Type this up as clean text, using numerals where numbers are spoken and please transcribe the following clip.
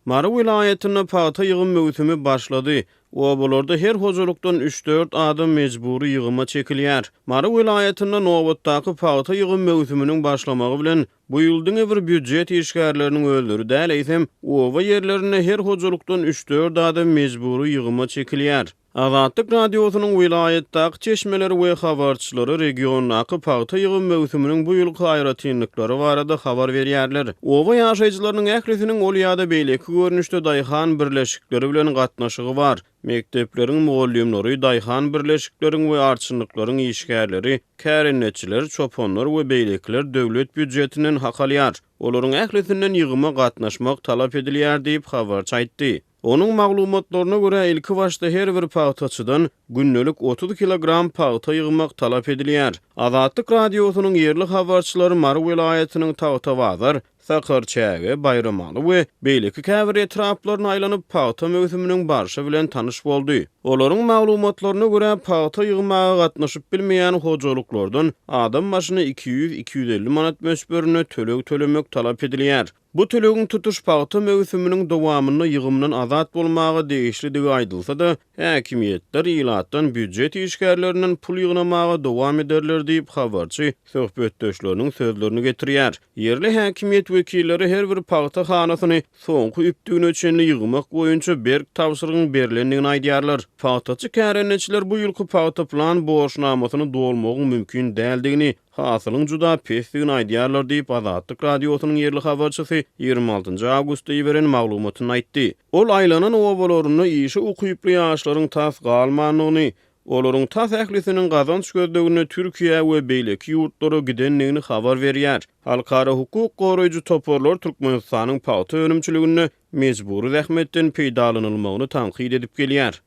Mary welaýatynda pagta ýygym möwsümi başlady. Obalarda her hojalykdan üç-dört adam mejbury ýygyma çekilýär. Mary welaýatynda nobatdaky pagta ýygym möwsüminiň başlamagy bilen, bu ýyl diňe bir býujet işgärleriniň özleri däl, eýsem, oba ýerlerinde her hojalykdan üç-dört adam mejbury ýygyma çekilýär. Azatlyk Radiosynyň welaýatdaky çeşmeleri we habarçylary regiondaky pagta ýygym möwsüminiň bu ýylky aýratynlyklary barada habar berýärler. Oba ýaşaýjylarynyň ählisiniň ol ýa-da beýleki görnüşde daýhan birleşikleri bilen gatnaşygy bar. Mekdepleriň mugallymlary, daýhan birleşikleriň we arçynlyklaryň işgärleri, kärendeçiler, çopanlar we beýlekiler döwlet býujetinden hak alýar. Olaryň ählisinden ýygyma gatnaşmak talap edilýär diýip, habarçy aýtdy. Onuň maglumatlaryna görä, ilkibaşda her bir pagtaçydan gündelik 30 kilogram pagta ýygmak talap edilýär. Azatlyk Radiosynyň ýerli habarçylary Mary welaýatynyň Tagtabazar, Sakarçäge, Baýramaly we beýleki käbir etraplaryna aýlanyp, pagta möwsüminiň barşy bilen tanyş boldy. Olaryň maglumatlaryna görä, pagta ýygmaga gatnaşyp bilmeýän hojalyklardan adam başyna 200, 250 manat möçberinde töleg tölemek talap edilýär. Bu tölegiň tutuş pagta möwsüminiň dowamynda ýygymdan azat bolmaga degişlidigi aýdylsa-da, häkimiýetler ilatdan, býujet işgärlerinden pul ýygnamaga dowam ederler diýip, habarçy söhbetdeşleriniň sözlerini getirýär. Ýerli häkimiýet wekilleri her bir pagta hanasyny soňky übtügine çenli ýygmak boýunça berk tabşyrygyň berlendigini aýdýarlar. Pagtaçy kärendeçiler bu ýylky pagta plan borçnamasyny dolmagyň mümkin däldigini, hasylyň juda pesdigini aýdýarlar diýip, Azatlyk Radiosynyň ýerli habarçysy 26 awgustda iberen maglumatynda aýtdy. Ol aýlanan obalarynda işe ukyply ýaşlaryň tas galmandygyny, olaryň tas ählisiniň gazanç gözleginde Türkiýä we beýleki ýurtlara gidendigini habar berýär. Halkara hukuk goraýjy toparlar Türkmenistanyň pagta önümçiliginde mejbury zähmetden peýdalanylmagyny tankyt edip gelýär.